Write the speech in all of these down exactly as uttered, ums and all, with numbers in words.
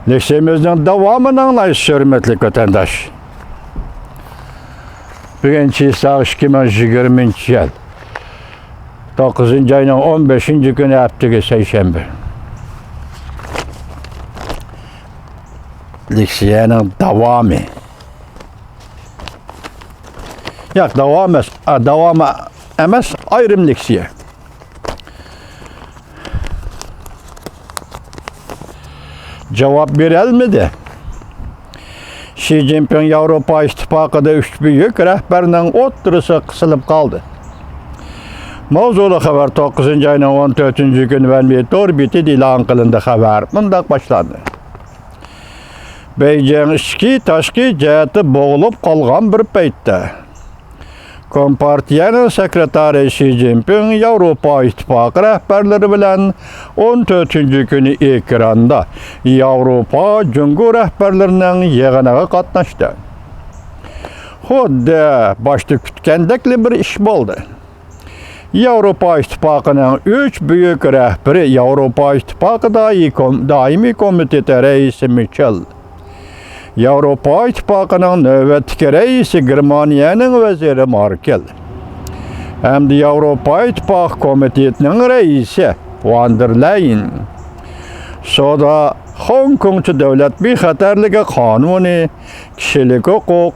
لېكسىيىمىزنىڭ داۋامىنى ئاڭلايسىز، ھۆرمەتلىك ۋەتەنداش. بۈگۈن چىسلاغ ئىككى مىڭ يىگىرمىنچى يىل، توققۇزىنچى ئاينىڭ ئون بەشىنچى كۈنى، ھەپتىگە سەيشەنبە. لېكسىيەنىڭ داۋامى. ياق، داۋام ئەمەس. ئا، داۋامى ئەمەس، ئايرىم لېكسىيە. جاۋاب بېرەلمىدى. شى جىنپىڭ ياۋروپا ئىتتىپاقىدا ئۈچ بۈيۈك رەھبەرنىڭ ئوتتۇرىسى قىسىلىپ قالدى. ماۋزۇلۇق خەۋەر توققۇزىنچى ئاينىڭ ئون تۆتىنچى كۈنى ۋەنمى تور بېتىدە ئېلان قىلىندى. خەۋەر مۇنداق باشلاندى. بېيجىڭ ئىچكى، تاشقى جەھەتتە بوغۇلۇپ قالغان بىر پەيتتە، كومپارتىيەنىڭ سېكرېتارى شى جىنپىڭ ياۋروپا ئىتتىپاقى رەھبەرلىرى بىلەن ئون تۆتىنچى كۈنى ئېكراندا ياۋروپا جۇڭگو رەھبەرلىرىنىڭ يىغىنىغا قاتناشتى. خۇددى باشتا كۈتكەندەكلا بىر ئىش بولدى. ياۋروپا ئىتتىپاقىنىڭ ئۈچ بۈيۈك رەھبىرى، ياۋروپا ئىتتىپاقى دائىي كوم-، دائىمىي كومىتېتى رەئىسى مىچېل، ياۋروپا ئىتتىپاقىنىڭ نۆۋەتتىكى رەئىسى، گېرمانىيەنىڭ ۋەزىرى ماركېل ھەمدە ياۋروپا ئىتتىپاقى كومىتېتىنىڭ رەئىسى ۋان دېر لەيېن سودا، خوڭكوڭچە دۆلەت بىخەتەرلىكى قانۇنى، كىشىلىك ھوقۇق،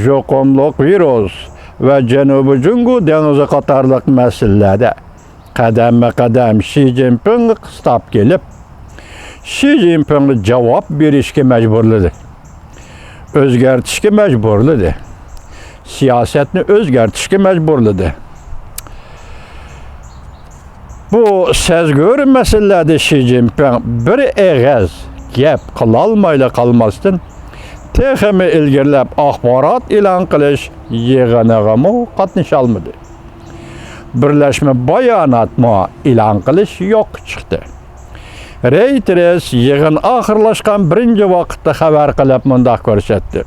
يۇقۇملۇق ۋىرۇس ۋە جەنۇبىي جۇڭگو دېڭىزى قاتارلىق مەسىلىلەردە قەدەممۇ قەدەم شى جىنپىڭغا قىستاپ كېلىپ، شى جىنپىڭنى جاۋاب بېرىشكە مەجبۇرلىدى، ئۆزگەرتىشكە مەجبۇرلىدى، سىياسەتنى ئۆزگەرتىشكە مەجبۇرلىدى. بۇ سەزگۈر مەسىلىلەردە شى جىنپىڭ بىر ئېغىز گەپ قىلالمايلا قالماستىن، تېخىمۇ ئىلگىرىلەپ ئاخبارات ئېلان قىلىش يىغىنىغىمۇ قاتنىشالمىدى. بىرلەشمە باياناتمۇ ئېلان قىلىش يوققا چىقتى. رېيتېرس يىغىن ئاخىرلاشقان بىرىنچى ۋاقىتتا خەۋەر قىلىپ مۇنداق كۆرسەتتى: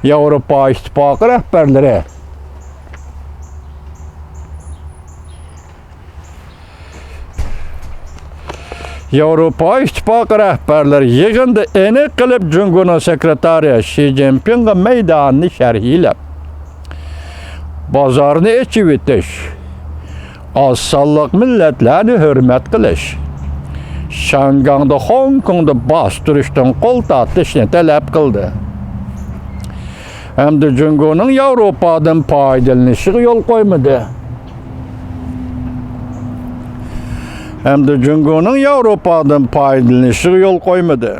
ياۋروپا ئىتتىپاقى رەھبەرلىرى ياۋروپا ئىتتىپاقى رەھبەرلىرى يىغىندا ئېنىق قىلىپ جۇڭگونىڭ سېكرېتارى شى جىنپىڭغا مەيداننى شەرھلەپ، بازارنى ئېچىۋېتىش، ئاز سانلىق مىللەتلەرنى ھۆرمەت قىلىش، شياڭگاڭدا، خوڭكوڭدا باستۇرۇشتىن قول تارتىشنى تەلەپ قىلدى. ھەمدە جۇڭگونىڭ ياۋروپادىن پايدىلىنىشىغا يول قويمىدى. ھەمدە جۇڭگونىڭ ياۋروپادىن پايدىلىنىشىغا يول قويمىدى.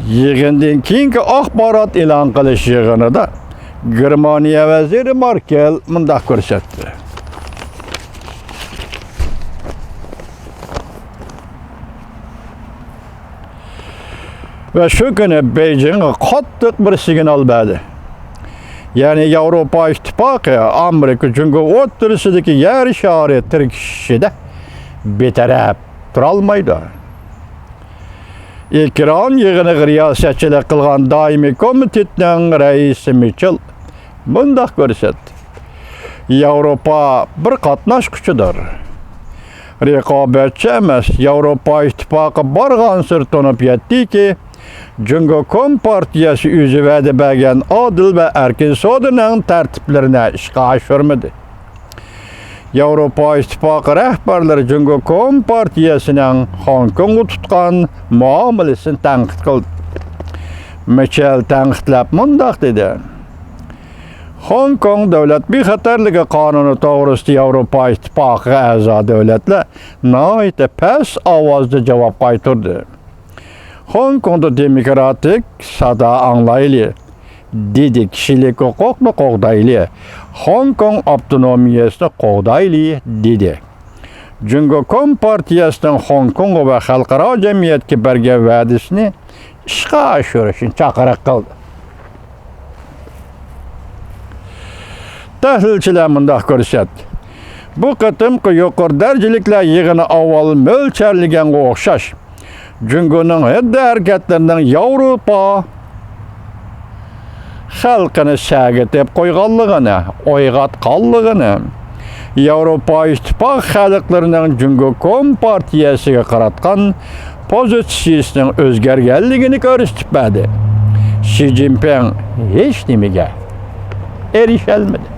يىغىندىن كېيىنكى ئاخبارات ئېلان قىلىش يىغىنىدا گېرمانىيە ۋەزىرى ماركېل مۇنداق كۆرسەتتى. ۋە شۇ كۈنى بېيجىڭغا قاتتىق بىر سىگنال بەردى. يەنى ياۋروپا ئىتتىپاقى ئامېرىكا جۇڭگو ئوتتۇرىسىدىكى يەر شارى تىركىشىشىدە بىتەرەپ تۇرالمايدۇ. ئېكران يىغىنىغا رىياسەتچىلىك قىلغان دائىمىي كومىتېتنىڭ رەئىسى مىچېل مۇنداق كۆرسەتتى: ياۋروپا بىر قاتناشقۇچىدۇر، رىقابەتچى ئەمەس. ياۋروپا ئىتتىپاقى بارغانسېرى تونۇپ يەتتىكى، جۇڭگو كومپارتىيەسى ئۆزى ۋەدە بەرگەن ئادىل ۋە ئەركىن سودىنىڭ تەرتىپلىرىنى ئىشقا ئاشۇرمىدى. ياۋروپا ئىتتىپاقى رەھبەرلىرى جۇڭگو كومپارتىيەسىنىڭ خوڭكوڭغا تۇتقان مۇئامىلىسىنى تەنقىد قىلدى. مىچېل تەنقىدلەپ مۇنداق دېدى: خوڭكوڭ دۆلەت بىخەتەرلىكى قانۇنى توغرىسىدا ياۋروپا ئىتتىپاقىغا ئەزا دۆلەتلەر ناھايىتى پەس ئاۋازدا جاۋاب قايتۇردى. خوڭكوڭدا دېموكراتىك سادا ئاڭلايلى، دېدى. كىشىلىك ھوقۇقنى قوغدايلى، خوڭكوڭ ئاپتونومىيەسىنى قوغدايلى، دېدى. جۇڭگو كومپارتىيەسىنىڭ خوڭكوڭغا ۋە خەلقئارا جەمئىيەتكە بەرگەن ۋەدىسىنى ئىشقا ئاشۇرۇشنى چاقىرىق قىلدى. تەھلىلچىلەر مۇنداق كۆرسەتتى: بۇ قېتىمقى يۇقىرى دەرىجىلىكلەر يىغىنى ئاۋۋال مۆلچەرلىگەنگە ئوخشاش، جۇڭگونىڭ ھەددى ھەرىكەتلىرىنىڭ ياۋروپا خەلقىنى سەگىتىپ قويغانلىقىنى، ئويغاتقانلىقىنى، ياۋروپا ئىتتىپاق خەلقلىرىنىڭ جۇڭگو كومپارتىيەسىگە قاراتقان پوزىتسىيىسىنىڭ ئۆزگەرگەنلىكىنى كۆرسىتىپ بەردى. شى جىنپىڭ ھېچ نېمىگە ئېرىشەلمىدى.